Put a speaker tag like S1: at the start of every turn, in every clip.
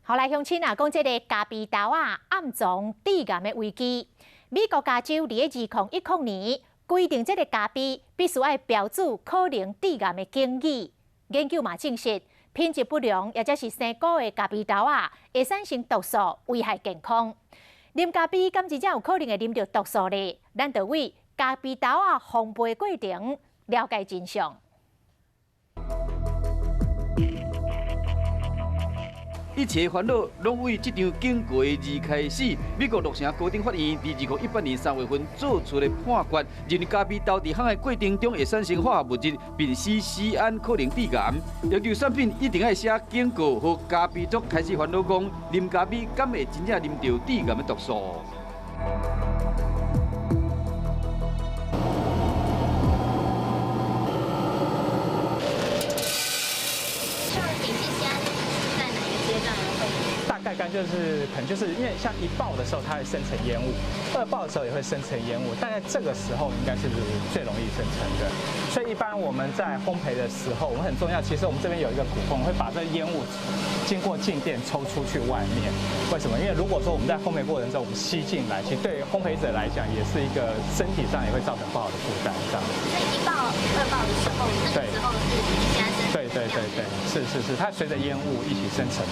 S1: 好來，鄉親啊，講這个咖啡豆仔暗藏致癌的危機。美國加州佇2010年規定，這个咖啡必須愛標註可能致癌的警語。研究嘛證實，品質不良抑者是生菇的咖啡豆仔，會產生毒素，危害健康。啉咖啡敢真正有可能會啉著毒素咧？咱就為咖啡豆仔烘焙過程了解真相。
S2: 一切煩惱攏為這場警告而開始。美國洛城高等法院佇2018年3月份做出的判決，認為咖啡豆佇烘的過程中會產生化學物質，丙烯酰胺可能致癌，要求產品一定愛寫警告，予咖啡族開始煩惱講，啉咖啡敢會真正啉著致癌的毒素？
S3: 大概就是可能就是因為像一爆的時候，它會生成煙霧；二爆的時候也會生成煙霧。大概這個時候應該是最容易生成的。所以一般我們在烘焙的時候，我們很重要。其實我們這邊有一個鼓風，會把這煙霧經過靜電抽出去外面。為什麼？因為如果說我們在烘焙過程中我們吸進來，其實對烘焙者來講也是一個身體上也會造成不好的負擔。這樣。
S4: 所以一爆、二爆的時候，那個時候是加深。
S3: 對對對對，是是是，它隨着煙霧一起生成。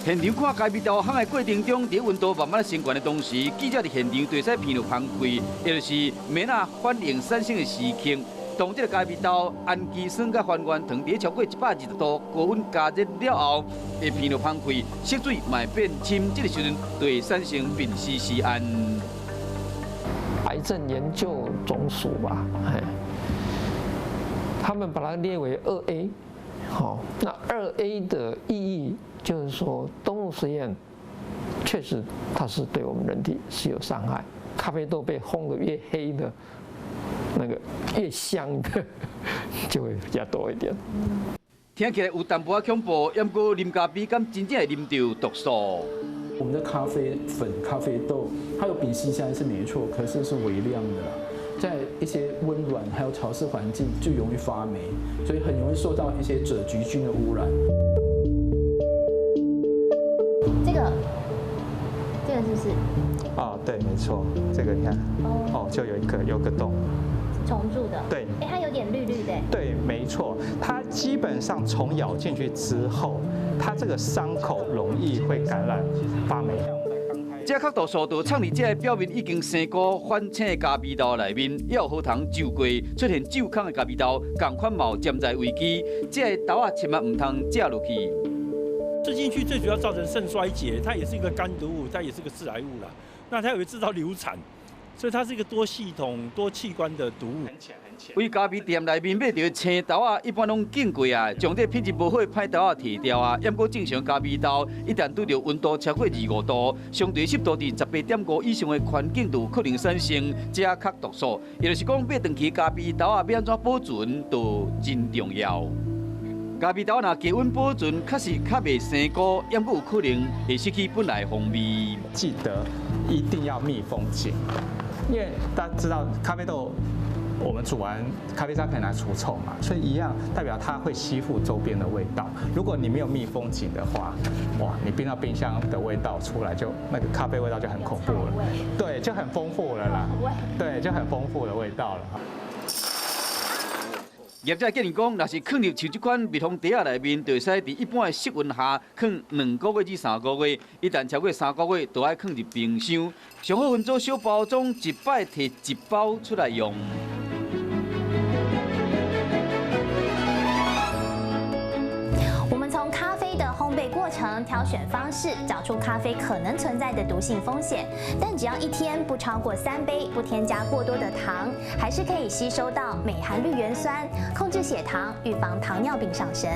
S2: 現場看咖啡豆烘的過程中，佇溫度慢慢升懸的同時，記者佇現場就會使鼻著芳氣，也就是梅納反應產生的時刻。當這个咖啡豆氨基酸佮還原糖佇超過120度高溫加熱了後，會鼻著芳氣，色水嘛會變深，這个時陣就會產生丙烯酰胺。
S5: 癌症研究總署吧，他們把它列為2A，好，那2A 的意義。就是說，動物實驗確實它是對我們人體是有傷害。咖啡豆被烘得越黑的，那個越香的就會比較多一點。
S2: 聽起來有淡薄仔恐怖，不過啉咖啡敢真正會啉著毒素？
S6: 我們的咖啡粉、咖啡豆，它有丙烯酰胺是沒錯，可是是微量的。在一些溫暖還有潮濕環境就容易發霉，所以很容易受到一些赭曲菌的污染。
S4: 這個，這個是不是？
S3: 哦，對，沒錯，這個你看，哦，就有一個有個洞，
S4: 蟲蛀的。
S3: 對，
S4: 哎，它有點綠綠的。
S3: 對，沒錯，它基本上蟲咬進去之後，它這個傷口容易會感染發霉。
S2: 這較毒素就藏佇這个表面已經生菇反青的咖啡豆內面，也有予通蛀過出現蛀空的咖啡豆，仝款嘛有潛在危機。這个豆仔千萬毋通食落去。
S7: 吃進去最主要造成腎衰竭，它也是一個肝毒物，它也是個致癌物啦。那它也會製造流產，所以它是一個多系統、多器官的毒物。
S2: 佇咖啡店內面買著青豆仔，一般攏浸過啊，將這品質無好的歹豆仔剔掉啊。毋過正常咖啡豆，一旦拄著溫度超過25度，相對濕度佇18.5以上的環境，就有可能產生這較毒素。也就是講，買轉去咖啡豆仔欲按怎保存，就真重要。咖啡豆若低溫保存，確實較袂生菇，猶閣有可能會失去本來風味。
S3: 記得一定要密封緊，因為大家知道咖啡豆，我們煮完咖啡渣可以拿除臭嘛，所以一樣代表它會吸附周邊的味道。如果你沒有密封緊的話，哇，你冰到冰箱的味道出來就那個咖啡味道就很恐怖了，對，就很豐富了啦，對，就很豐富的味道了。
S2: 業者建議講，若是囥佇像這款密封袋仔內面，就會使佇一般的室溫下囥2個月至3個月。一旦超過三個月，就愛囥入冰箱。上好分做小包裝，一擺提一包出來用。
S4: 我們從咖啡的烘焙過程、挑選方式，找出咖啡可能存在的毒性風險。但只要一天不超過3杯，不添加過多的糖，還是可以吸收到鎂含綠原酸，控制血糖，預防糖尿病上升。